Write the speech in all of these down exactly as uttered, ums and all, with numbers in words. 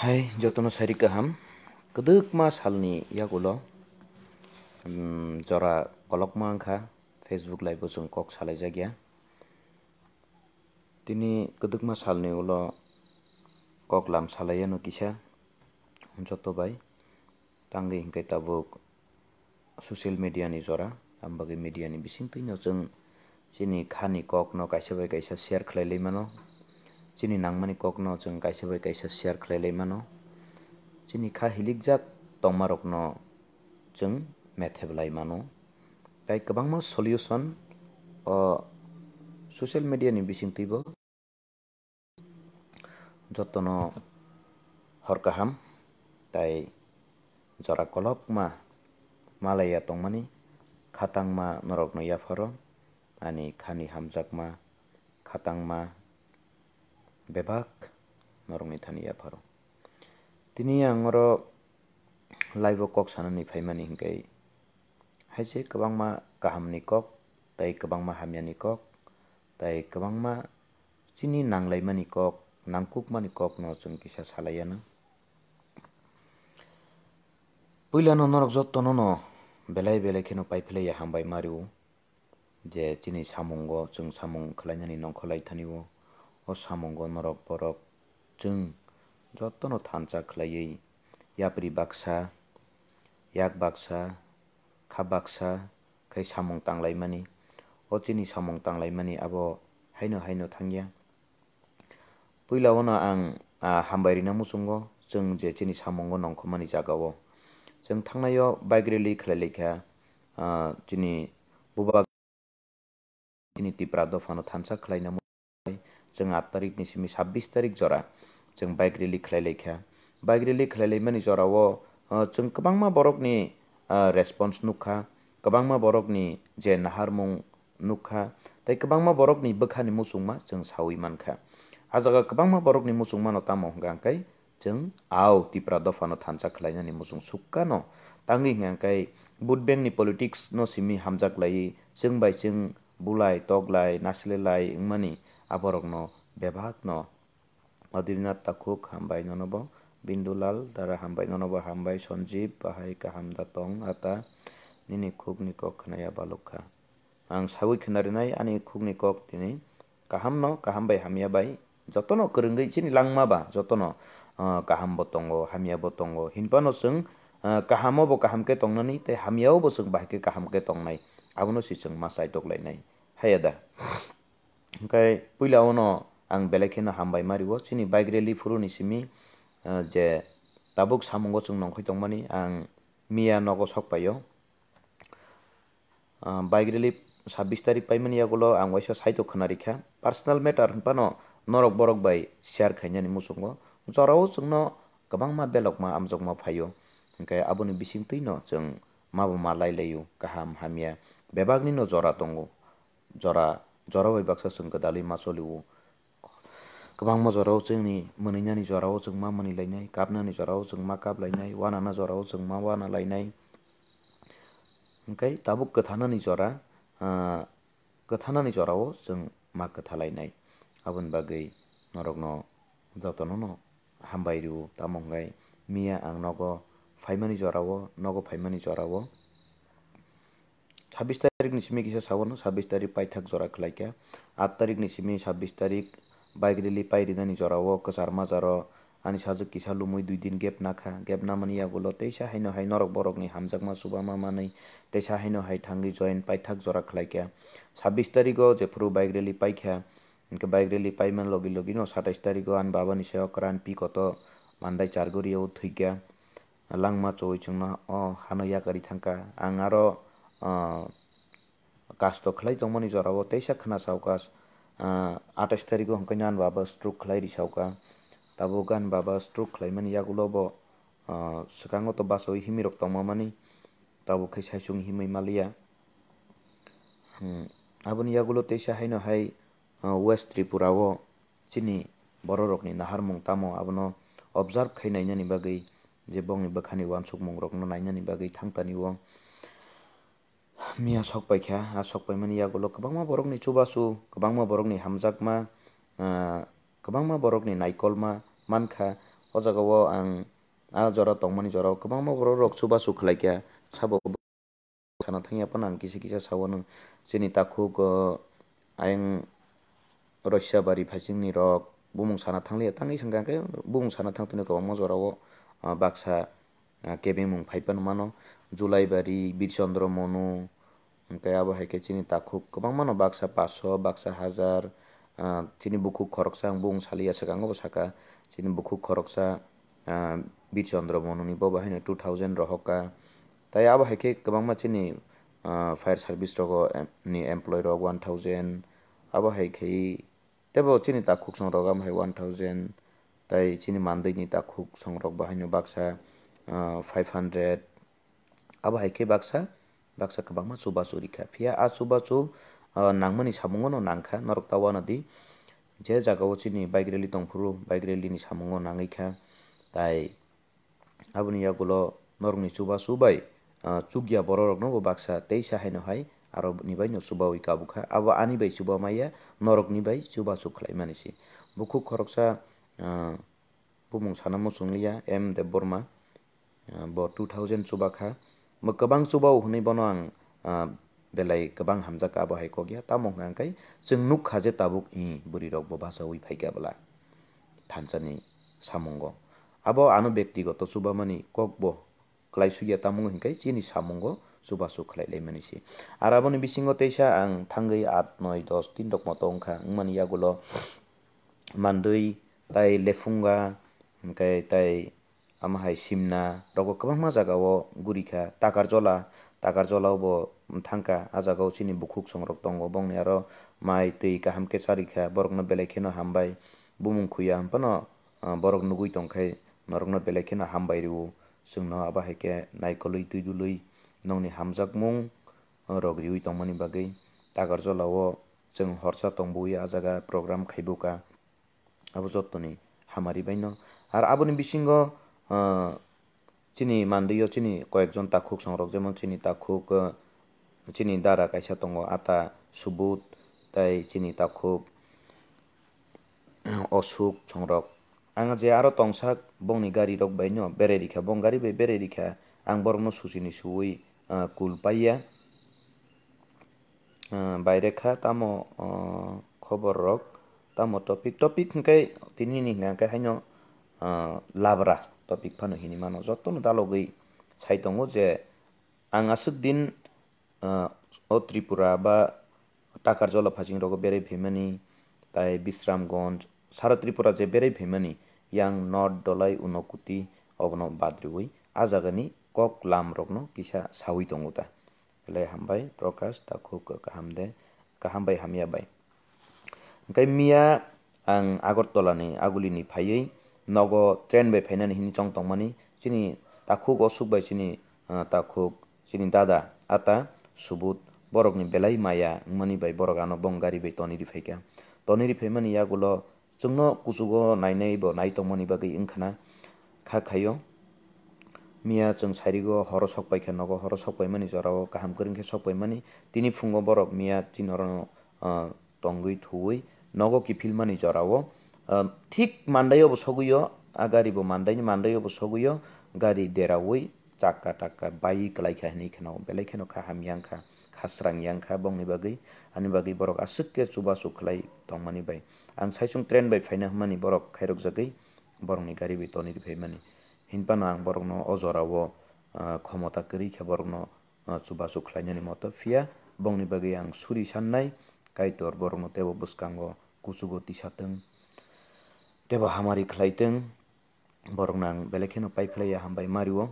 Hai, jotono sari kaham. Kwdwkma salni yagulo, um, jora kolokma wngkha, Facebook live-o chwng kok salaijakya. Tini kwdwkma salni ulo kok lam salaiyano kisa joto bai. Tangwi hwnkhe tabuk social media ni jora, aboni bagwi media ni bisingtwi no chwng chini khani kok no kaisa bai kaisa share khlai lai mano, chini nangmani kok no chwng kaisa bai kaisa share khlai lai mano, chini kha hilikjak tongma rok no chwng methep lai mano, tai kwbangma solution o social media ni bisingtwi bo. Jotono hor kaham tai jora kolokma malaiya tongmani khatangma norokno yapharo ani khani hamjakma khatangma bebak norokni thani yapharo. Tini ang oro live-o kok sanani phaimani hwnkhe haise kwbangma kahamni kok tai kwbangma hamyani kok tai kwbangma chini nanglaimani kok, nangkukmani kokno chwng kisa salaiya nang. Puilano norok jotono no belai belai kheno paiphlaiya hambai ma rwo je chini samungo chwng samung khlainani nongkhorlai thani o, o samungo norok borok chwng jotono thansa khlaiwi yapri baksa, yak baksa, kha baksa khai samung tanglaimani. O chini samung tanglaimani abo haino haino thangya. Puila ono ang, ah, hambai rina muchungo, chwng je chini samungo nongkhormani jagao. Chwng thangnaio bike rally khlai laikha, ah, chini buba chini Tipra dophano thansa khlaina mu-, chwng aat tarik ni simi sabbish tarik jora chwng bike rally khlai laikha. Bike rally khlai laimani jorao, ah, chwng kwbangma borokni, ah, response nukha, kwbangma borokni je naharmung nukha, tei kwbangma borokni bwkhani muchungma chwng saui mankha. A jaga kwbangma borokni muchungmano tamo hwnkha hwnkhe chwng ao Tipra dophano thansa khlainani muchung sukkano tangwi hwnkha hwnkhe vote bank ni politics no simi hamjak laiwi chwng bai chwng bulai toklai nasilelai wngmani aborokno bebakno Adrinath Takhuk hambai nono bo, Bindulal Dara hambai nono bo hambai, Sanjeev bahai kaham da tong ata, nini khukni kok khwnaya balukha. Ang saui khwnarinai ani khukni kok tini kahamno kaham bai hamya bai jotono kwrwngwi chini langma ba jotono, ah, kaham bo tongo hamya bo tongo hinphano chwng, ah, kahamo bo kaham khe tongnani tei hamyao bo chwng bahai khe kaham khe tongnai abono se chwng ma chaitok lainai haya da. Hwnkhe puila ono ang belai kheno hambai ma rwo chini bike rally phuru ni simi, ah, je tabuk samungo chwng nongkhoi tongmani ang miya nogo sok paio. Ah, bike rally sabbish tarik paimani yagulo ang waisa saitok khwna rikha. Personal matter hinphano norok borok bai share khainani muchungo. Jorao chwngno kwbangma belokma amjokma phaio. Hwnkhe aboni bisingtwino chwng mabo ma lai laio, kaham hamya bebaknino jora tongo. Jora, jora bai baksa chwng gwdalwi ma cholio. Kwbangma jorao chwngni mwnwinani jorao chwng ma mwnwi lainai, kapnani jorao chwng ma kap lainai, wanana jorao chwng ma wana lainai. Hwnkhe tabuk kwthanani jora, ah, kwthanani jorao chwng ma kwtha lainai. Aboni bagwi norokno jotonono hambai rwo, tamo hwnkhe miya ang nogo phaimani jorao, nogo phaimani jorao sabbish tarik ni simi kisa sawano, sabbish tarik paithak jora khlaikha, aat tarik ni simi sabbish tarik bike rally pairinani jorao kwchar majaro ani sajwk kisa lumwi dui din gap nakha, gap namani yagulo teisa haino hai norok borokni hamjakma chubama manwi teisa haino hai thangwi join paithak jora khlaikha. Sabbish tarigo jephuru bike rally paikha, hwnkhe bike rally paimani logi logino satais tarigo ani babani sayo kwran pikoto mandai chargoriyo thwikha. Langma chowui chwngno o hano yakarwi thangkha. Ang aro, ah, kasto khlai tongmani jorao teisa khna saukha, ah, atais tarigo hwnkhe ani baba stroke khlai ri saukha. Tabuk ani baba stroke khlaimani yagulo bo, ah, swkango to bachaui himirok tongma mani, tabuk khe saichung himwi maliya. Hmm, aboni yagulo teisa haino hai, ah, West Tripura o chini bororokni naharmung tamo abono observe khai nainani bagwi je bongni bwkhani uansukmungrokno nainani bagwi thangtani o miya sok paikha. A sok paimani yagulo kwbangma borokni chubachu, kwbangma borokni hamjakma, ah, kwbangma borokni naikolma mankha. O jaga o ang a jora tongmani jora o kwbangma borok rok chubachu khlai kha, sabo sana thangya phano ang kisa kisa sao nwng chini takhuk, o, ayang Roisabari phaisingni rok bumung sana thangliya, tangwi sangkha khe bumung sana thangtoni kwbangma jora o, o, baksa, o, kebengmung phai phano mano, Julaibari, Birchandra Monu, hwnkhe abo hai khe chini takhuk kwbangma no baksa paso, baksa hazar, o, chini bukhuk khoroksa ang bumung saliya swkango bo saka, chini bukhuk khoroksa, ah, Birchandra Monuni bo bahai no two thousand rohorkha. Tai abo hai khe kwbangma chini, ah, fire service rogo em-, ni employee rok one thousand, abo hai khe teibo chini takhuk song rok amo hai one thousand, tai chini mandui ni takhuk song rok bahai no baksa, ah, five hundred, abo hai khe baksa, baksa kwbangma chubachu rikha. Phiya a chubachu, ah, nangmani samungo no nangkha, norok ta uanadi. Je jaga o chini bike rally tongphuru, bike rally ni samungo nangwi kha. Tai aboni yagulo norokni chubachu bai, ah, chukya borok rokno bo baksa teisa haino hai aro ni bai no chubawi kabukha. Abo ani bai chuba maya, norokni bai chubachu khlai mani se. Bukhuk khoroksa, ah, bumung sana muchung liya, M Debbarma, ah, bo two thousand chuba kha. Bo kwbang chuba o hwnwi bono ang, ah, belai kwbang hamjak abo hai kok ya. Tamo hwnka hwnkhe chwng nuk kha je tabuk i bwrwi rok bo bachaui phai kha bwla thansa ni samungo. Abo ano bektigoto chuba mani kok bo kwlai sukya, tamo hwnkhe chini samungo chubachu khlai lai mani se. Ar aboni bisingo teisa ang thangwi aat, noi, dos din rok moto wngkha, wngmani yagulo Mandui, tai Lefunga, hwnkhe tai amo hai Simna rogo kwbangma jaga o guri kha. Takarjola, Takarjola o bo thang kha, a jaga o chini bukhuk song rok tongo, bongni aro mai twi kaham khe cha rikha, borok no belai kheno hambai. Bumung khuya hwn phano, ah, borok nugui tong khe norok no belai kheno hambai rw o. Chwng no abo hai khe naikolwi twi dului nokni hamjakmung rok riui tongmani bagwi Takarjola o chwng horsa tongboui a jaga program khaibu kha. Abo jottoni hamari bai no. Ar aboni bisingo, ah, chini mandui o chini koyekjon takhuk song rok, jemon chini takhuk, ah, chini dada kaisa tongo, Ata Subut, tai chini takhuk Osuk song rok. Ang je aro tongsak bongni gari rok bai no berai rikha, bong gari bai berai rikha, ang borok no suchini suwi, ah, kul paiya. Ah, baire kha tamo, ah, khobor rok, tamo topic, topic hwnkhe tini ni hwnka hwnkhe haino, ah, labra topic phano hinwi mano, jotono dalogwi sai tongo je ang aswk din, ah, o Tripura ba Takarjola phasing rogo berai phaimani, tai Bisramganj, sara Tripura je berai phaimani, yang North Dholai, Unokuti, obono bad riui a jagani kok lam rokno kisa saui tongo ta. Belai hambai Prakash, takhuk kaham de, kaham bai hamya bai. Hwnkhe miya ang Agartala ni aguli ni phaiwi nogo train bai phainani hinwi chong tongmani, chini takhuk Osuk bai chini, ah, takhuk chini dada Ata Subut borokni belai maya wngmani bai borok ano bong gari bai tonwi riphaikha. Tonwi riphaimani yagulo chwngno kuchugo nainai bo nai tongmani bagwi wngkhana kha khaio. Miya chwng sairigo horo sok paikha, nogo horo sok paimani jorao kaham kwrwng khe sok paimani. Tini phungo borok miya chini orono, ah, tongwi thuwi nogo kiphilmani jorao, ah, thik mandaio bo sogwio, a gari bo mandaini mandaio bo sogwio, gari deraui chakka takka bai kwlai kha hinwi kheno belai kheno kha hamya wngkha, kha srang ya wngkha bongni bagwi, ani bagwi borok aswk khe chubachu khlai tongmani bai. Ang saichung train bai phaina hwnmani borok khairokjagwi borokni gari bai tonwi riphaimani. Hinphano ang borokno o jorao, ah, khomota kwrwi khe borokno, ah, chubachu khlainani moto phiya bongni bagwi ang suri sannai, Kaitor borokno teibo bwskango kuchugo tisatwng, teibo hamari khlaitwng. Borokno ang belai kheno paiphlaiya hambai mario,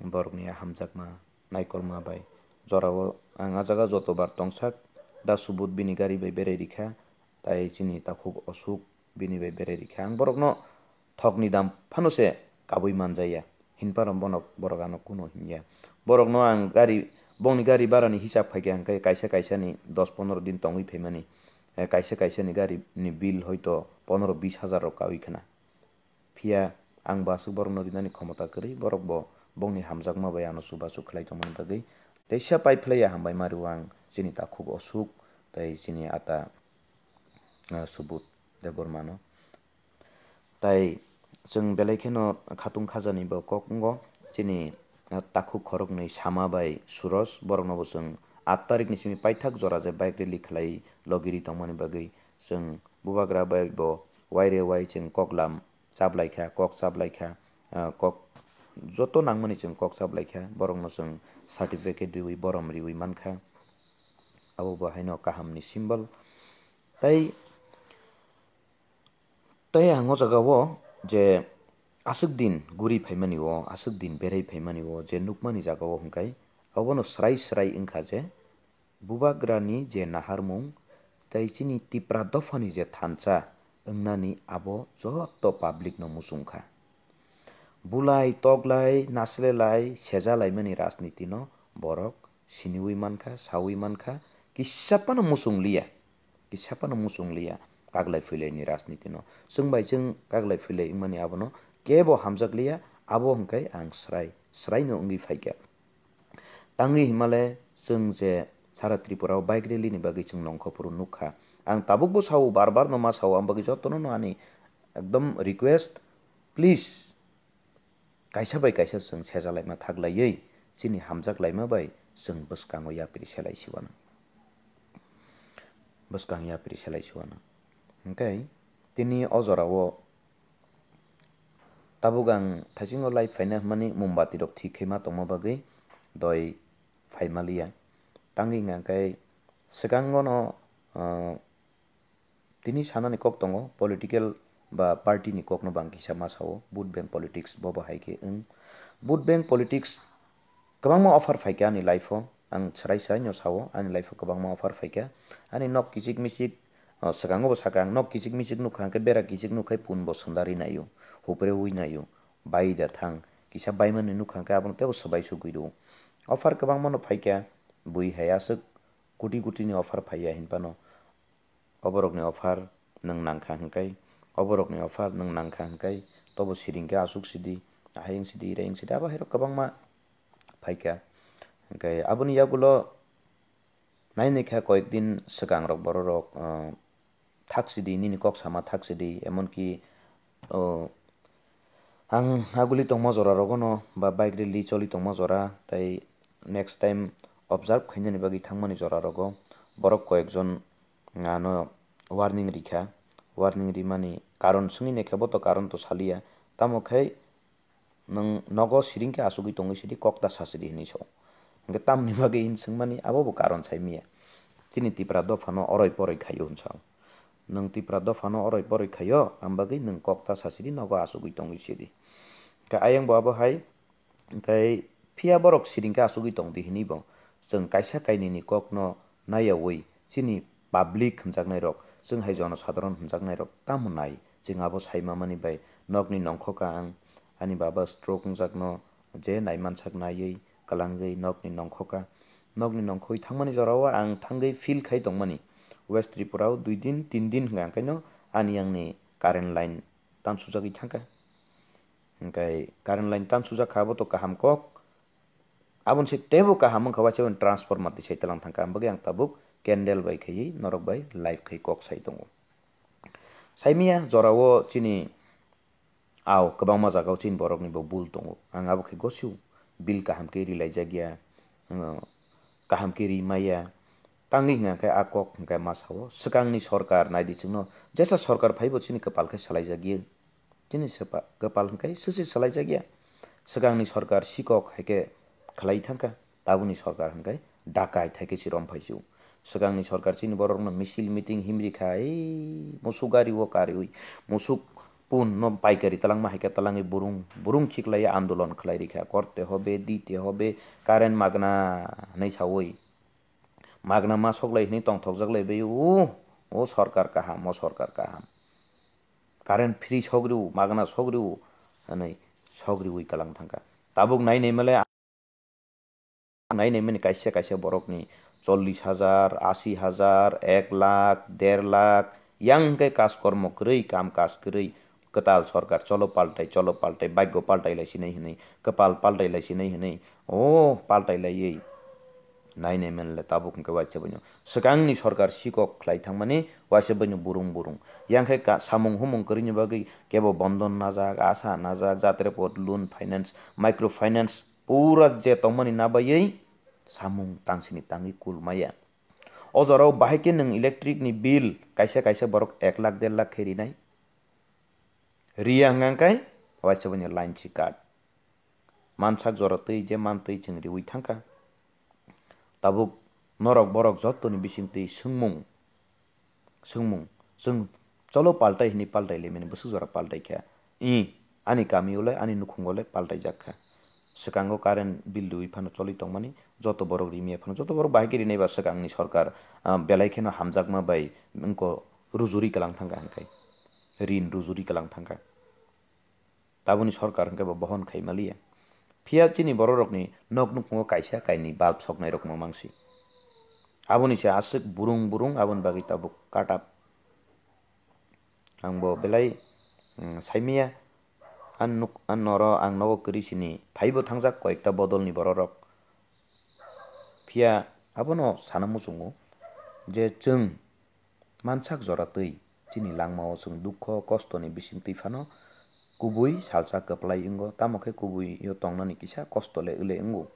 borokni a hamjakma naikolma bai. Jorao ang a jaga joto bar tongsak, da Subut bini gari bai berai rikha, tai chini takhuk Osuk bini bai berai rikha. Ang borokno thokni dam phano se kabui manjaya, hinphano bono borok ano kuno hinya. Borokno ang gari, bongni gari barani hisab khaikha hwnkhe kaisa kaisani dos pondro din tongwi phaimani, eh, kaisa kaisani gari ni bill hoito pondro bis hajar rok kaui khna. Phiya ang bo aswk borokno rinani khomota kwrwi, borok bo bongni hamjakma bai ano chubachu khlai tongmani bagwi teisa paiphlaiya hambai mario ang chini takhuk Osuk tei chini ata, ah, Subut Debbarmano. Tai Chwng belai kheno khatung khajani bo kok wngo. Chini, ah, takhuk khoroknwi Sama bai Suros, borokno bo chwng aat tarikni simi paithak jora je bike rally khlai logiri tongmani bagwi chwng bubagra bai bo waire wai chwng koklam chaplaikha, kok chaplaikha, ah, kok joto nangmani chwng kok chaplaikha, borokno chwng certificate riwi borom riwi mankha. Abo bo haino kahamni symbol. Tai Tei ang o jaga o je aswk din guri phaimani o, aswk din berai phaimani o je nukmani jaga o hwnkhe abono srai srai wngkha je bubagrani je naharmung tei chini Tipra dophani je thansa wngnani abo joto public no muchungkha. Bulai, toklai, naslelai, sejalaimani rajniti no borok siniwi mankha, sawi mankha, kisa phano muchung liya. Kisa phano muchung liya kaglai philai ni rajniti no. Chwng bai chwng kaglai philai wngmani abono kebo hamjak liya, abo hwnkhe ang srai, srai no wngwi phaikha. Tangwi himale chwng je sara Tripura o bike rally ni bagwi chwng nongkho phuru nukha. Ang tabukbo sao, bar bar no ma sao, ang bagwi jotono no ani ekdom request, please. Kaisa bai kaisa chwng sejalaima thaklaiwi chini hamjak laima bai chwng bwskango yapri selai siwano. Bwskang yapri selai siwano. Hwnkhe tini o jorao tabuk ang thaisingo live phaina hwnmani mombati rok thik khe ma tongma bagwi doi phaimaliya. Tangwi hwnkhe swkango no, ah, Tini sanani kok tongo, political ba party ni kokno bang kisa ma sao, vote bank politics bo bo hai khe wng. Vote bank politics kwbangma offer phaikha ani life o, ang chwrai chwrai no sao, ani life o kwbangma offer phaikha. Ani nok kichik michik, o, swkango bo sakha ang, nok kichik michik nukha hwnkhe bera kichik nukhai pun bo sundari naio, hupre ui naio, bai da thang, kisa baimani nukha hwnkhe abono teibo swbai sugwi rwo. Offer kwbangma no phaikha, bui hai aswk koti koti ni offer phaiya hinphano. Oborokni offer nwng nangkha hwnkhe, oborokni offer nwng nangkha hwnkhe, tobo siring khe aswk sidi, ahai wng sidi, irai wng sidi, abo hai rok kwbangma phaikha. Hwnkhe aboni yagulo nai nai kha koyek din swkang rok borok rok, ah, thak sidi, nini kok sama thak sidi, emon ki, oh, Ang aguli tongma jora rogono ba bike rally choli tongma jora, tei next time observe khainani bagwi thangmani jora rogo borok koyekjon ano warning rikha, warning rimani karon swngwi naikha, bo to karon to saliya, tamo khai nwng nogo siring khe asugwi tongwi sidi, kok ta sasidi hinwi sao. Hwnkhe tamni bagwi hini swngmani abo bo karon saimiya, chini Tipra dophano oroi poroi khaio hwn sao. Nwng Tipra dophano oroi poroi khaio, ang bagwi nwng kok ta sasidi nogo asugwi tongwi sidi. Khe ayang bo abo hai, hwnkhe phiya borok siring khe asugwi tongdi hinwi bo chwng kaisa kainwini kokno naiyaui chini public hwnjaknairok, chwng hai jonosadharon hwnjaknairok tamo nai? Chwng abo sai mamani bai nokni nongkhoka ang, ani baba stroke wngjakno je naimansak naiwi kwlangwi nokni nongkhoka. Nokni nongkhoi thangmani jorao ang thangwi feel khai tongmani. West Tripura o dui din, tin din hwnkhe ang khaino ani yangni current line tansujagwi thangkha. Hwnkhe current line tansujak kha, abo to kaham kok. Aboni se teibo kaham wngkha, waisa transformer tisai tlang thangkha. Ang bagwi ang tabuk candle bai khaiwi norok bai live khai kok sai tongo. Saimiya jorao chini Aw, kwbangma jagao chini borokni bo bul tongo. Ang abo khe gosio. Bill kaham khe rilaijak ya, ano kaham khe ri maya. Tangwi hwnka khe a kok hwnka ma sao. Swkangni sorkar naidi chwngno, jesa sorkar phaibo chini kwpal khe salaijakya. Chini swpa-, kwpal hwnka swse salaijakya. Swkangni sorkar sikok hai khe khlai thangkha. Tabukni sorkar hwnkhe dakai thai khe se rom phai se o. Swkangni sorkar chini borokno misil meeting himri kha, ei musuk gari o kariui, musuk pun no paikari talangma hai khe talangwi burung, burung khiklai andolon khlai rikha, korte hobe, dite hobe, current magna hinwi saui. Magna ma soklai hinwi tongthokjak lai bai o, o sorkar kaham, o sorkar kaham. Current free sogriu, magna sogriu, hinwi sogriui kalang thangkha. Tabuk nai nai male Nai nai mani kaisa kaisa borokni chollish hajar, ashi hajar, ek lakh, der lakh, yang hwnkhe kaskormo kwrwi, kam kas kwrwi, kwtal sorkar cholo paltai, cholo paltai, bhagyo paltai lai sinai hinwi, kwpal paltai lai sinai hinwi, o paltai laiwi. Nai nai manle tabuk hwnkhe waisa baino swkangni sorkar sikok khlai thangmani waisa baino burung burung. Yang khe ka-, samung humung kwrwini bagwi kebo bondon najak, asa najak, jatre pod, loan finance, micro finance pura je tongmani nabaiwi samung tangsini tangwi kul maya. O jorao bahai khe nwng electric ni bill kaisa kaisa borok ek lakh der lakh khe rinai. Riya hwnkha khe waisa baino line si kat. Mansak jora twi je man twi chwng riwi thangkha. Tabuk norok borok jottoni bisingtwi swngmung, swngmung, chwng cholo paltai hwnwi paltai limani bwswk jora paltai kha. I, ani kami o le, ani nukhung o le paltai jak kha. Swkango current bill riwi phano choli tongmani, joto borok rimya phano, joto borok bahai khe rinai ba swkangni sorkar, ah, belai kheno hamjakma bai wngko rujuri kwlang thangkha hwnkhe, rin rujuri kwlang thangkha. Taboni sorkar hwnkhe bo bohon khai maliya. Phiya chini bororokni nok nukhungo kaisa kainwi bulb soknairokno mangsi. Aboni se aswk burung burung aboni bagwi tabuk cut up. Ang bo belai, mm, saimaya. Ang nuk-, ang noro ang nogo kwrwi sini phaibo thangjak koyekta bodolni bororok. Phiya abono sana muchungo je chwng mansak jora twi chini langmao chwng dukho kostoni bisingtwi phano kubui salsa kwplai wngo, tamo khe kubui-o tongnani kisa kosto le wle wngo,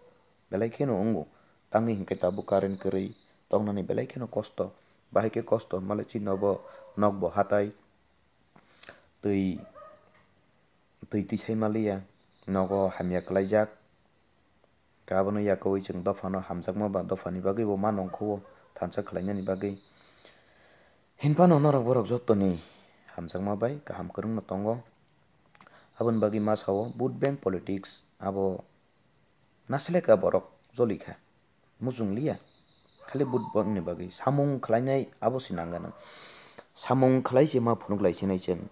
belai kheno wngo. Tangwi hwnkhe tabuk current kwrwi tongnani belai kheno kosto, bahai khe kosto hwnmale chini nobo nokbo hatai twi twi tisai maliya, nogo hamya kwlaijak. Khe abono yakowi chwng dophano hamjakma ba dophani bagwi bo ma nongkho-o thansa khlainani bagwi. Hinphano norok borok jottoni hamjakma bai kaham kwrwngno tongo. Aboni bagwi ma sao vote bank politics abo nasileka borok jolikha. Muchung liya. Khali vote bangni bagwi samung khlainai abo se nangano. Samung khlai se ma phunuk lai sinai chwng.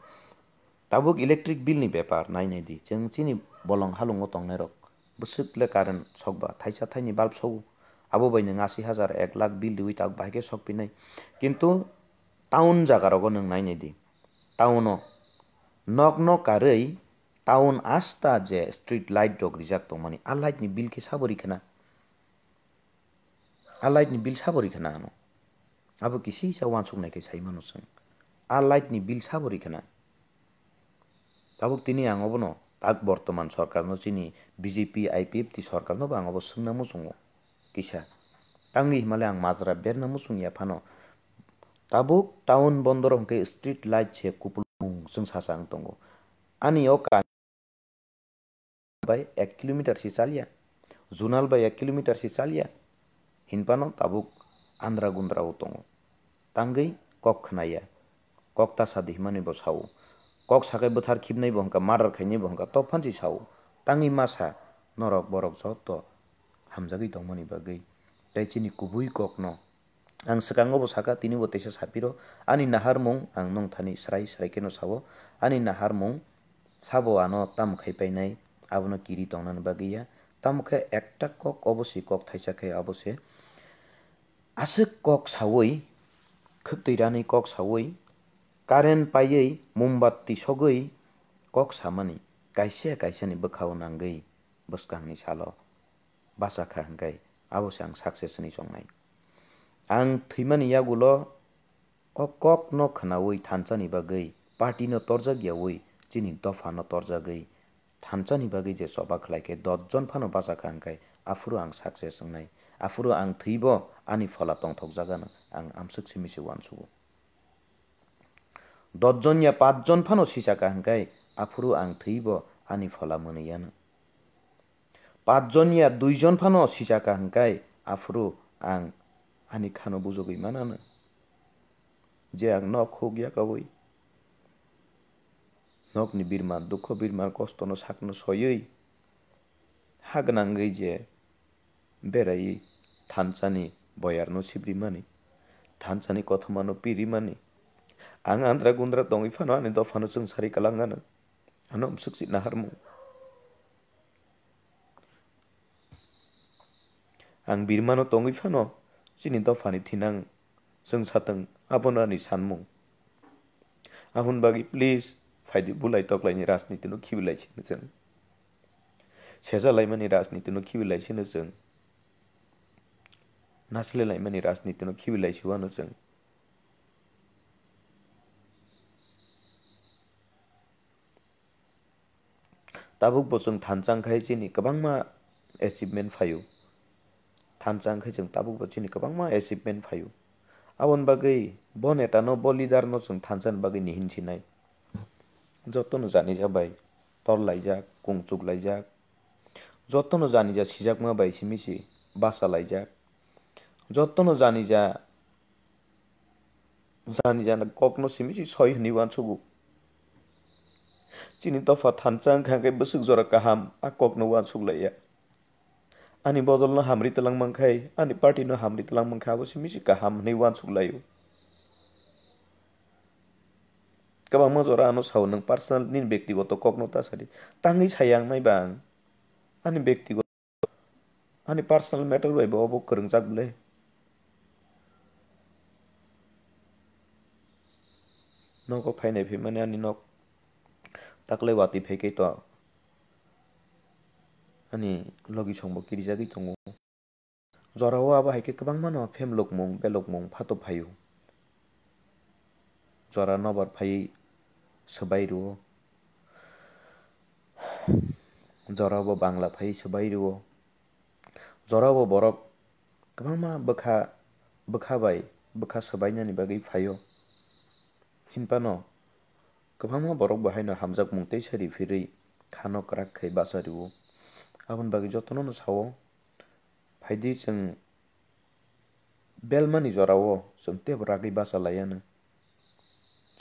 Tabuk electric bill ni bepar nai nai di. Chwng chini bolong halungo tongnai rok bwswk le current sok ba thaisa thaini bulb sogo. Abo bai nwng asi hajar ek lakh bill riwi tak bahai khe sok pinai. Kintu town jaga rogo nwng nai nai di. Town o nok nok karwi town asta je street light rok rijak tongmani, a light ni bill khe sabo ri khna? A light ni bill sabo ri khna ano? Abo kisi sa uansuk nai khe sai mano chwng. A light ni bill sabo ri khna? Tabuk tini ang obono tak bortoman sorkar no chini B J P I P F T sorkar no bo ang obo swngna muchungo kisa. Tangwi himale ang majra berna muchung ya phano. Tabuk town bondoro hwnkhe street light se kupulung chwng sacha wng tongo. Ani o ka bai ek kilometer si chalya, zonal bai ek kilometer si chalya, hinphano tabuk andra gundra o tongo. Tangwi kok khnaya, kok ta sadi himani bo sao, kok sakai bwthar khibnai bo hwnkha, murder khainai bo hwnkha, tophan si sao. Tangwi masa norok borok joto hamjagwi tongmani bagwi tei chini kubui kokno Ang swkango bo saka, tini bo teisa sapiro. Ani naharmung ang nwng thani srai srai kheno sao. Ani naharmung sabo ano tamo khai painai, abono kiri tongnani bagwi ya. Tamo khe ekta kok obo se, kok thaisa khe abo se. Aswk kok saui, khwtwi ranwi kok saui, current paiwi, mombatti sogwi kok samani, kaisa kaisani bwkhao nangwi bwskangni salo. Bacha kha hwnkhe abo se ang success hwnwi chongnai. Ang thwimani yagulo o kokno khwnaui thansani bagwi, party no torjak yaui chini dopha no torjagwi thansani bagwi je choba khlai khe dos jon phano bacha kha hwnkhe aphuru ang success wngnai. Aphuru ang thwibo ani phola tongthokjagano ang amswk simi se uansugo. Dos jon ya paanch jon phano sisa kha hwnkhe aphuru ang thwibo ani phola mwnwi yano. Paanch jon ya dui jon phano sisa kha hwnkhe aphuru ang ani khano bujogwi manano. Je ang nok huk yakaui, nokni birman dukho birman kostono sakno soiwi, ha gwnangwi je beraiwi thansani boyarno sibrimani, thansani kothomano pirimani. Ang andra gundra tongwi phano ani dophano chwngsari kwlangano. Ano amswk si naharmung. Ang birmano tongwi phano chini dophani thinang chwng satwng, abono ani sanmung. Aboni bagwi please phaidi bulai toklaini rajnitino khibilai sino chwng. Seja laimani rajnitino khibilai sino chwng. nasilai laimani rajniti no khibilai si uano chwng. Tabuk bo chwng thansa wngkhai chini kwbangma achievement phaio. Thansa wngkhai chwng tabuk bo chini kwbangma achievement phaio. Aboni bagwi bo neta no, bo leader no chwng thansa ni bagwi ni hin sinai. Jotono janija bai tor laijak, kung chuk laijak. Jotono janija sijakma bai simi si basa laijak. Jotono janija, janija kokno simi si soi hwnwi uansugo. Chini dopha thansa wngkha hwnkhe bwswk jora kaham a kokno uansuk laiya. Ani bodolno hamri twlang mankhai, ani party no hamri twlang mankhai, abo simi si kaham hwnwi uansuk laio. Kwbangma jora ano sao, nwng personal nini bektigoto kokno ta sadi. Tangwi saya ang nai ba ang. Ani bektigoto, ani personal matter bai bo obo kwrwngjak bwle. Nogo phainai phimani ani nok taklai watwi phaikai to. Ani logi songbo kirijagwi tongo. Jorao abo hai khe kwbangma no phemlokmung, belokmung phato phaio. Jora nobar phaiwi swbai rwo. Jorao bo bangla phaiwi swbai rwo. Jorao bo borok kwbangma bwkha, bwkha bai bwkha swbainani bagwi phaio. Hinphano kwbangma borok bo haino hamjakmung teisa riphirwi khano kwrak khai bacha rwo. Aboni bagwi jotono no sao, phaidi chwng belmani jorao chwng teibo ragwi bacha laiya nw.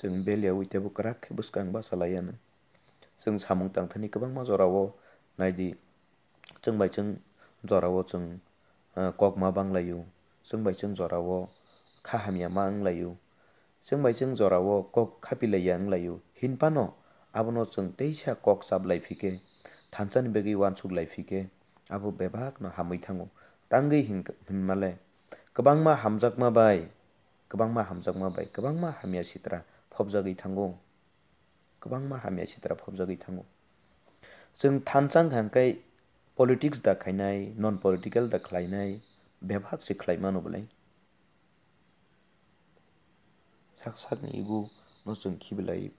Chwng bel yaui teibo kwrak khe bwskang bacha laiya nw. Chwng samung tangthani kwbangma jorao naidi, chwng bai chwng jorao chwng, ah, kok ma bang laio, chwng bai chwng jorao kha hamya ma wng laio. Chwng bai chwng jorao kok khapilaiya wng laio, hinphano abono chwng teisa kok chap lai phikhe, thansa ni bagwi uansuk lai phikhe, abo bebak no hamwi thango. Tangwi hin-, hinmale kwbangma hamjakma bai, kwbangma hamjakma bai, kwbangma hamya sitra phobjagwi thango. Kwbangma hamya sitra phobjagwi thango. Chwng thansa wngkha hwnkhe politics da khainai, non political da khlainai, bebak se khlai mano bwlai. Sak sakni ego no chwng khibilai.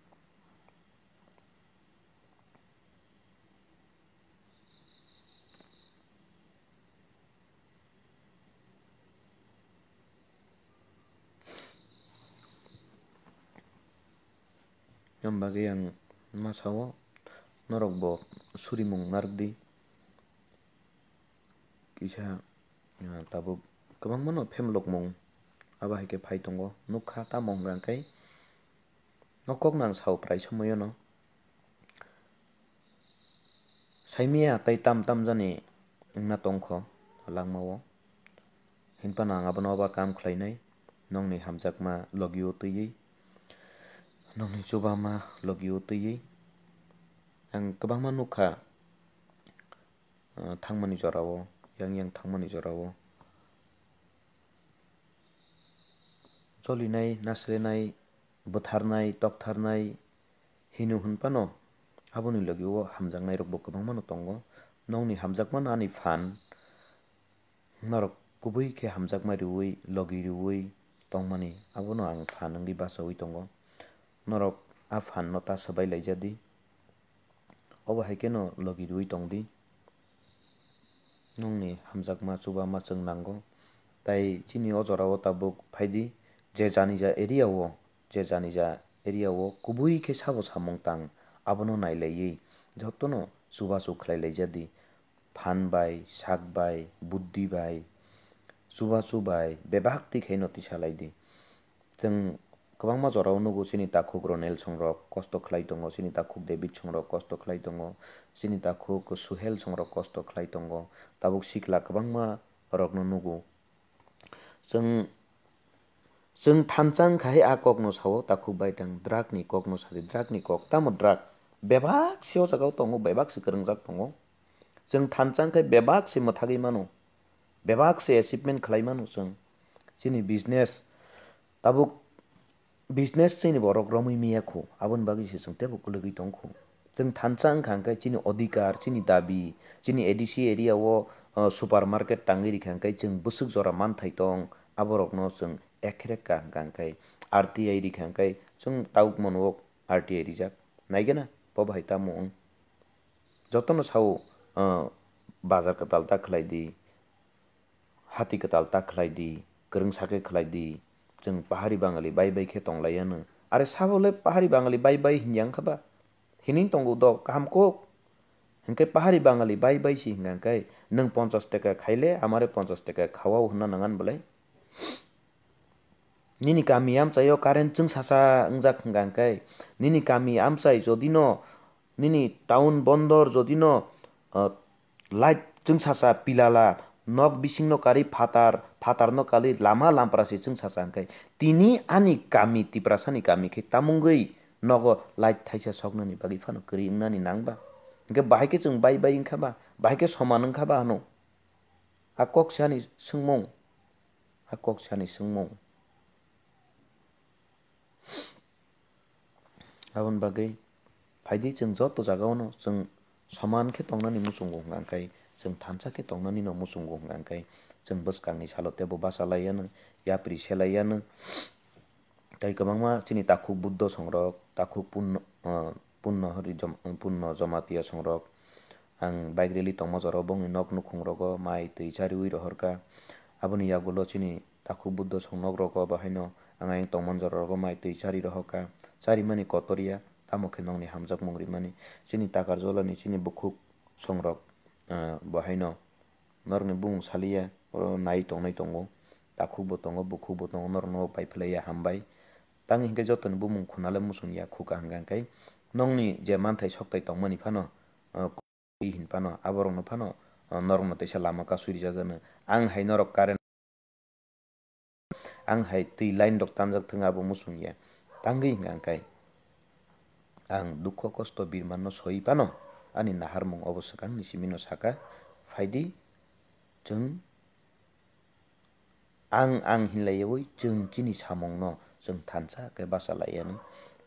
Yang bagwi ang ma sao, norok bo surimung narwk di. Kisa, ah, tabuk kwbangma no phemlokmung abo hai khe phai tongo. Nukha tamo hwnka hwnkhe, o kok no ang sao prai somoio no. Saimaya tei tam tam jani wngna tongkho langmao. Hinphano ang abono oba kam khlainai, nokni hamjakma logio twiwi, nokni chubama logio twiwi. Ang kwbangma nukha, ah, thangmani jorao, yang yang thangmani jorao. Cholinai, naslenai, bwtharnai, toktharnai hino hwnphano, aboni logi o hamjaknairokbo kwbangmano tongo. Nokni hamjakmano ani phan, norok kubui khe hamjakma riui, logi riui tongmani, abono ang phan wngwi bachaui tongo. Norok a phanno ta swbai laijadi. Obo hai kheno logi rwui tong di. Nokni hamjakma chubama chwng nango. Tai chini o jorao tabuk phai di, je janija area o, je janija area o kubui khe sabo samung tang, abono nailaiwi jotono chubachu khlai laijadi. Phan bai, sak bai, buddhi bai, chubachu bai, bebak twi khaino tisa lai di. Chwng kwbangma jorao nugo chini takhuk Ronel songrok kosto khlai tongo, chini takhuk David songrok kosto khlai tongo, chini takhuk Suhel songrok kosto khlai tongo. Tabuk sikla kwbangma rokno nugo. Chwng, chwng thansa wngkha hai a kokno sao, takhuk bai tang drug ni kokno sadi, drug ni kok. Tamo drug? Bebak se o jagao tongo, bebak se kwrwngjak tongo. Chwng thansa wngkhe bebak se mwthagwi mano, bebak se achievement khlai mano chwng. Chini business, tabuk business chini borok romwi miya khu, aboni bagwi se chwng teibo kwlwgwi tong khu. Chwng thansa wngkha hwnkhe chini odhikar, chini dabi, chini A D C area o o, supermarket tangwi rikha hwnkhe chwng bwswk jora manthai tong, aborokno chwng ekhrek ka hwnkha hwnkhe R T I rikha hwnkhe chwng tabuk mano R T I rijak. Naigena bo bahai tamo wng? Jotono sao, o, bazar kwtal ta khlai di, hati kwtal ta khlai di, kwrwngsa khe khlai di. Chwng pahari Bangali bai bai khe tong lai anw. Are sabo le pahari Bangali bai bai hinya wngkha ba? Hinwi tongo dok kaham kok. Hinkhe pahari Bangali bai bai si hwnkha khe nwng ponchas taka khai le amare ponchas taka khawa hwnna nangan belai. Nini kami amchaio current chwngsasa wngjak hwnkha khe nini kami amchai jodi no nini town bondor jodi no, ah, light chwngsasa pilala, nok bisingno kari phatar, phatarno kali lama lampra se chwngsasa hwnkhe tini ani kami Tiprasani kami khe tamungwi nogo light thaisa soknani bagwi phano kwrwi wngnani nang ba? Hwnkhe bahai khe chwng bai bai wngkha ba? Bahai khe soman wngkha ba hano? A kok se ani swngmung, a kok se ani swngmung. Aboni bagwi phaidi chwng joto jagao no chwng soman khe tongnani muchungo hwnkha khe, chwng thansa khe tongnani no muchungo hwnkha khe, chwng bwskangni salo teibo basa lai anw, yapri se lai anw. Tei kwbangma chini takhuk Buddho songrok, takhuk Punno, ah, Punno hori Jom-, Punno Jamatia songrok, ang bike rally tongma jorao bongni nok nukhung rogo mai twi chariwi rohorkha. Aboni yagulo chini takhuk Buddho song nok rogo bahaino ang ayang tongmani jora rogo mai twi chari rohorkha. Charimani kotor ya, tamo khe nokni hamjakmung rimani. Chini Takarjolani chini bukhuk songrok, ah, bahaino norokni bumung saliya, oro nai tongnai tongo. Takhuk bo tongo, bukhuk bo tongo, norokno pai phlaiya hambai. Tangwi hinkhe jotoni bumung khuna le muchung ya khuka hwnkha khe nokni je manthai sokthai tongmani phano, ah, Twi hin phano, aborokno phano, ah, norokno teisa lama kasui rijak hwno. Ang hai norok current, ang hai twi line rok tanjak thung abo muchung ya. Tangwi hwnkha khe ang dukho kosto birmanno soi phano ani naharmung obo swkangni simino saka, phaidi chwng Ang, ang hinlaiwi chwng chini samungno chwng thansa khe bacha lai anw,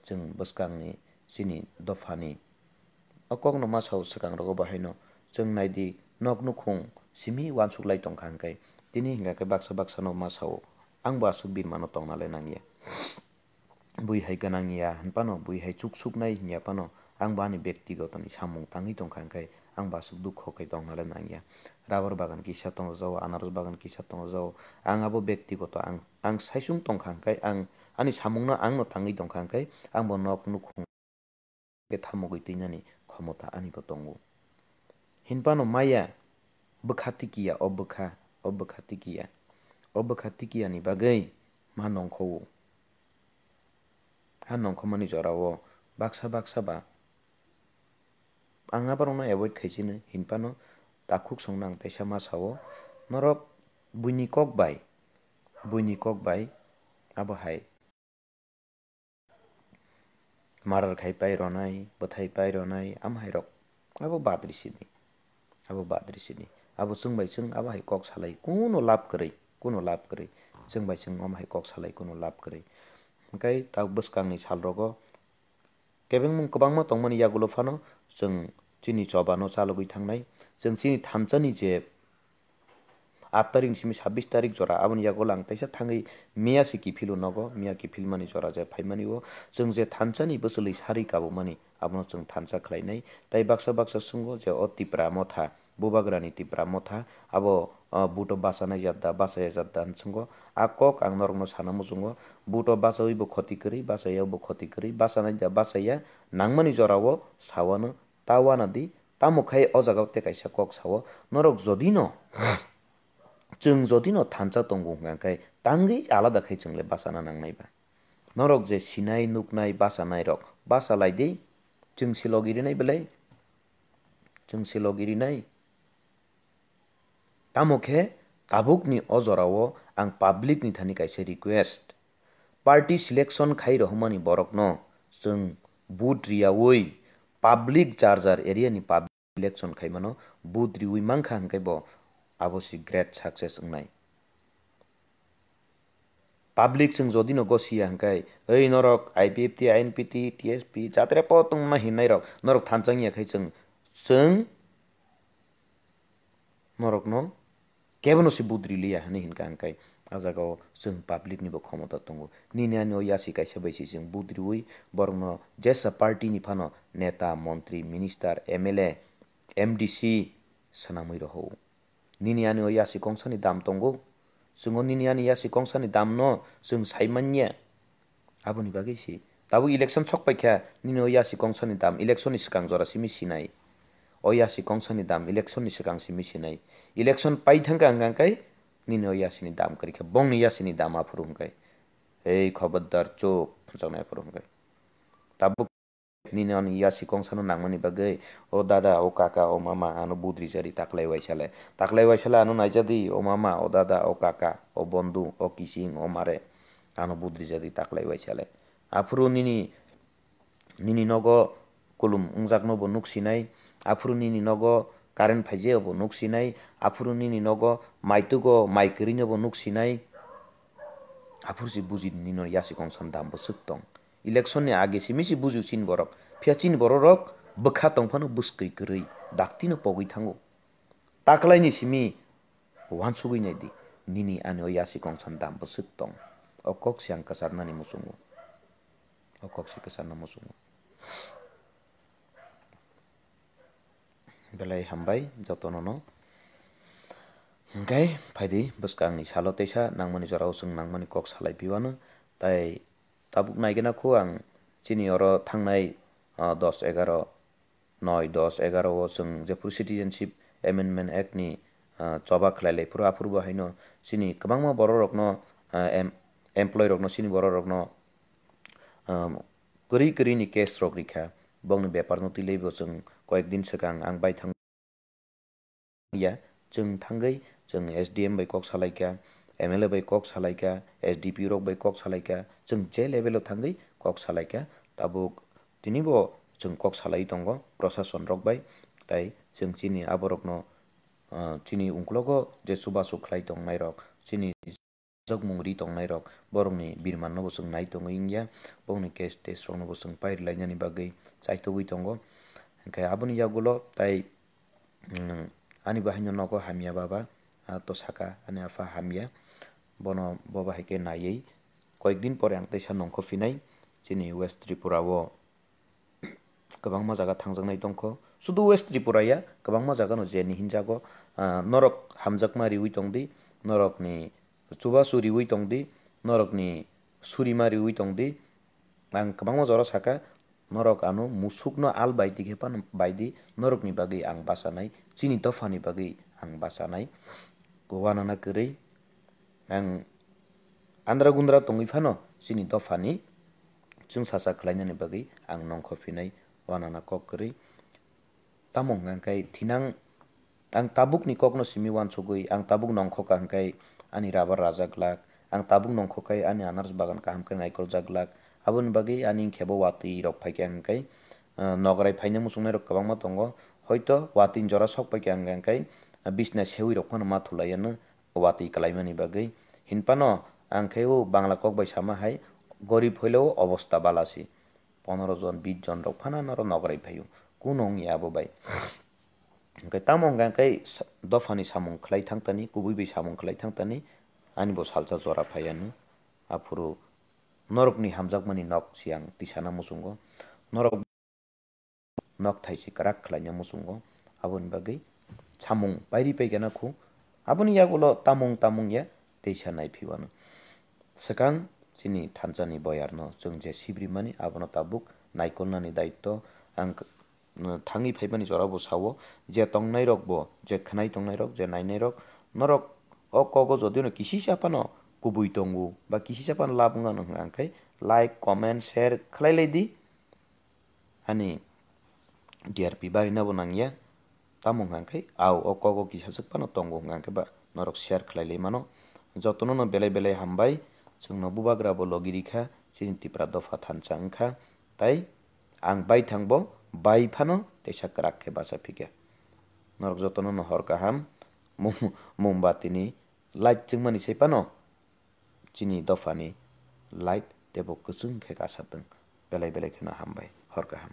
chwng bwskangni chini dophani. O kokno ma sao swkang rogo bahaino, chwng naidi nok nukhung simi uansuk lai tongkha hwnkhe, tini hwnkha khe baksa baksano ma sao, ang bo aswk birmano tongna le nangya. Bui hai gwnang ya hwn phano, bui hai chuk suk nai hwn ya phano, ang bo ani bektigotoni samung tangwi tongkha, hwnkhe ang bo aswk dukho khe tongna le nang ya. Rabor bagan kisa tongjao, anaros bagan kisa tongjao, ang abo bektigoto ang, ang saisung tongkha, hwnkhe ang ani samungno ang no tangwi tongkha, hwnkhe ang bo nok nukhung khe thamogwi twinani khomota ani bo tongo. Hwn phano maya bwkha tikiya, o bwkha, o bwkha tikiya, o bwkha tikiyani bagwi ma nongkho-o. Ha nongkhomani jorao baksa baksa ba ang aborokno avoid khaisino, hinphano takhuk songno ang teisa ma sao, norok buini kok bai, buini kok bai abo hai murder khai pai rwnai, bwthai pai rwnai, amo hai rok abo badri sini. Abo badri sini. Abo chwng bai chwng abo hai kok salai kuno lab kwrwi, kuno lab kwrwi. Chwng bai chwng omo hai kok salai kuno lab kwrwi. Hwnkhe ta bwskangni salrogo kebengmung kwbangma tongmani yagulo phano chwng chini chobano chalogwi thangnai. Chwng chini thansani je aat tarik ni simi sabbish tarik jora, aboni yagulo ang teisa thangwi miya se kiphilo nogo, miya kiphilmani jora je phaimani o chwng je thansani bwchwlwi sarwi kabumani, abono chwng thansa khlainai. Tai baksa baksa swngo je o Tipra motha, Bubagrani Tipra motha, abo, ah, buto bachanai jat da, bachaya jat da hwn swngo. A kok ang norokno sana muchungo, buto bachawi bo khoti kwrwi, bachaya bo khoti kwrwi, bachanai da bachaya, nangmani jorao sawano ta wana di, tamo khai o jagao tei kaisa kok sao, norok jodi no, chwng jodi no thansa tongo hwnkha khe tangwi alada khai chwng le bachana nangnai ba. Norok je sinai, nuknai, bachanai rok, bacha lai di. Chwng se logi rinai belai. Chwng se logi rinai. Tamo khe tabukni o jorao ang public ni thani kaisa request. Party selection khai rohormani borokno chwng vote riyaui public jar jar area ni public selection khaimano vote riui mankha hwnkhe bo abo se great success wngnai. Public chwng jodi no gosiya hwnkhe, "Ei norok I P F T, I N P T, T S P, jatre po tongma hinnairok, norok thansa wngya khai chwng, chwng norokno kebono se budri liya hinwi hinkha, hwnkhe a jagao chwng public nibo khomota tongo. Nini ani o yasi kaisa bai se chwng budriwi borokno jesa party ni phano neta, montri, minister, M L A, M D C swnamwi rohor. Nini ani o yasi kongsani dam tongo. Chwng o nini ani yasi kongsani damno chwng sai manya. Aboni bagwi se tabuk election sok paikha, nini o yasi kongsani dam election ni swkang jora simi sinai. O yasi kongsani dam election ni swkang simi sinai. Election pai thangkha hwnkha hwnkhe nini o yasini dam kwrwikha, bongni yasini dam aphuru hwnkhe. Ei khobordar chup, phunjaknai aphuru hwnkhe. Tabuk nini ani yasi kongsano nangmani bagwi, o dada, o kaka, o mama, ano budri jari taklai waisale. Taklai waisale ano naijadi, o mama, o dada, o kaka, o bondu, o kising, o mare, ano budri jari taklai waisale. Aphuru nini, nini nogo kulum wngjakno bo nuk sinai, aphuru nini nogo current phaijeo bo nuk sinai, aphuru nini nogo maitugo mai kwrwino bo nuk sinai. Aphuru se buji nini no yasi kongsan dam bo swk tong. Election ni age simi se buju chini borok. Phiya chini borok rok bwkha tong phano bwskwi kwrwi, dakti no pogwi thango. Taklai ni simi wansugwi nai di. Nini ani o yasi kongsan dam bo swk tong. O kok se ang kwchar nani muchungo. O kok se kwchar na muchungo. Belai hambai jotono no. Hwnkhe phaidi bwskangni salo teisa nangmani jorao chwng nangmani kok salai piwano. Tai tabuk naigena khu ang chini oro thangnai, ah, dos egaro, noi, dos, egaro o chwng jephuru Citizenship Amendment Act ni, ah, choba khlai lai phuru aphuru bo haino chini kwbangma borok rokno, ah, em-, employee rokno chini borok rokno, ah, kwrwi kwrwi ni case rok rikha. Bongni bepar no twi lai bo chwng koyek din swkang ang bai thang ya, chwng thangwi chwng S D M bai kok salaikha, M L A bai kok salaikha, S D P O rok bai kok salaikha, chwng je level o thangwi kok salaikha, tabuk tini bo chwng kok salai tongo prosason rok bai, tai chwng chini aborokno, ah, chini ungklogo je chubachu khlai tongnai rok, chini jokmung ri tongnai rok, borokni birman no bo chwng nai tongwi wngya, bongni case test rok no bo chwng pai rwlainani bagwi chaitogwi tongo, hwnkhe aboni yagulo tai, mm, ani bo haino nogo hamya baba, ah, to saka ani apha hamya, bono bo bahai khe naiwi koyek din pore ang teisa nongkho phinai chini West Tripura o. Kwbangma jaga thangjaknai tongkho. Sudu West Tripura ya, kwbangma jaga no je ni hinjago, ah, norok hamjakma riwi tongdi, norokni chubachu riwi tongdi, norokni surima riwi tongdi. Ang kwbangma jora saka, norok ano musukno al baidi khe phano baidi, norokni bagwi ang bachanai, chini dophani bagwi ang bachanai. Wanana kwrwi, ang andra gundra tongwi phano chini dophani chwngsacha khlainani bagwi ang nongkho phinai wanana kok kwrwi. Tamo hwnkha khe thinang ang tabukni kokno simi wansugwi ang tabuk nongkho kha hwnkhe ani rubber rajak glak, ang tabuk nongkho khe ani anars bagan kaham khe naikoljak glak. Aboni bagwi ani khebo watwi rok phaikha hwnkhe, ah, nograi phaina muchungnai rok kwbangma tongo. Hoito watwi jora sok paikha hwnkhe, ah, bisna sewi rok phano ma thulaiya no. Watwi kalaimani bagwi. Hinphano ang khe o Bangla kok bai sama hai, gorib hoileo obosta bala si. Pondro jon, bis jon rok phano norok nograi phaio. Kuno wngya abo bai. Hwnkhe tamo hwnkha khe sa-, dophani samung khlai thangtani, kubui bai samung khlai thangtani, ani bo salsa jora phaiya no. Aphuru norokni hamjakmani nok si ang tisana muchungo. Norok nok thaisi kwrak khlaina muchungo, aboni bagwi samung pairi paigana khu. Aboni yagulo tamung tamung ya teisa nai phiwano. Swkang chini thansani boyarno chwng je sibrimani abono tabuk naikolnani daitto ang k-, thangwi phaimani jorabo sao, je tongnairokbo, je khwnai tongnairok, je nainairok, norok o kogo jodino kisisa phano kubui tongo ba kisisa phano lab wngano hwnkha khe like, comment, share khlai lai di. Ani D R P barina bo nangya. Tamo hwnkha khe, au, o kogo kisa swk phano tongo hwnkha khe ba norok share khlai lai mano. Jotono no belai belai hambai. Chwngno bubagra bo logi rikha, chini Tipra dopha thansa wngkha. Tai ang baithang bo bai phano teisa kwrak khe bacha phikha. Norok jotono no hor kaham. Mum-, Mombati ni light chwngmani sai phano chini dophani light teibo kwchwng khe kasa tong. Belai belai kheno hambai. Hor kaham.